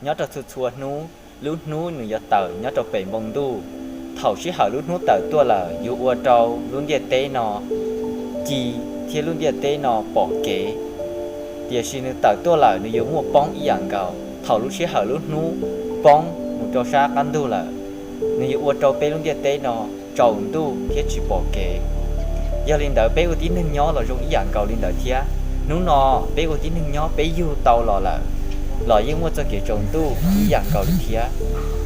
nyob rau txhua txhua hnub, lub hnub nws yuav tawm nyob rau pem npoo ntuj. Thaum sij hawm lub hnub tawm tuaj lawm yuav ua rau lub ntiaj teb no ci thiab lub ntiaj teb no pom kev. Tiam sis nws tawm tuaj lawm nws yuav muaj poob ib yam nkaus. Thaum lub sij hawm lub hnub poob mus rau sab qab ntug lawm, nws yuav ua rau peb lub ntiaj teb no tsaus ntuj thiab tsis pom kev. Yog li ntawd peb ua tib neeg nyob los zoo ib yam nkaus li ntawd thiab. Hnub no peb ua tib neeg nyob peb yug tau los lawm, los yeej muaj txoj kev tsaus ntuj ib yam nkaus li thiab.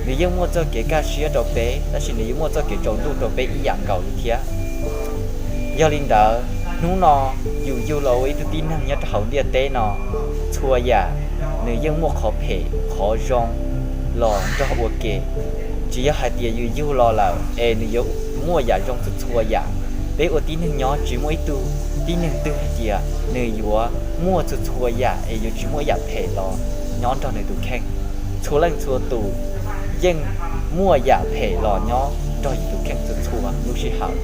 Nws yeej muaj txoj kev kaj siab rau peb, tab sis nws yeej muaj txoj kev tsaus ntuj rau peb ib yam nkaus li thiab. Yog li ntawd hnub no yus yug los ua ib tug tib neeg nyob rau hauv ntiaj teb no, txhua yam nws yeej muaj qhov phem qhov zoo los nrog ua ke. Tsis yog hais tias yus yug los lawm es nws yuav muaj yam zoo txhua txhua yam. Peb ua tib neeg nyob tsis muaj ib tug tib neeg twg hais tias nws yuav muaj txhua txhua yam es yuav tsis muaj yam phem los nyob nrog nws tus kheej. Txhua leej txhua tus yeej muaj yam phem los nyob nrog yus tus kheej txhua txhua lub sij hawm,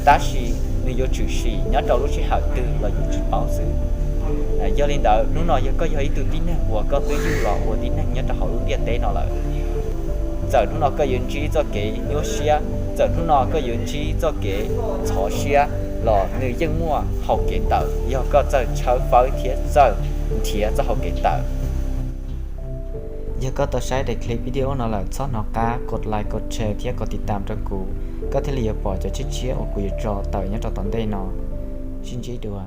tab sis nws yuav tshwm sim nyob rau lub sij hawm twg los yus tsis paub xwb. Yog li ntawd hnub no yog koj yog ib tug tib neeg uas koj twb yug los ua tib neeg nyob rau hauv lub ntiaj teb no lawm, txawm hnub no koj yuav ntsib txoj kev nyuaj siab, txawm hnub no koj yuav ntsib txoj kev ntxhov siab, los nws yeej muaj hau kev tawm yog koj txawj tshawb fawb thiab txawj nrhiav txoj hau kev tawm. Yog koj tau saib daim clip video no lawm txhob hnov qab kos like, kos share thiab kos tiv tam rau kuv, koj thiaj li yuav pom cov tshiab tshiab uas kuv yuav tso tawm nyob rau tom ntej no. Sib ntsib dua.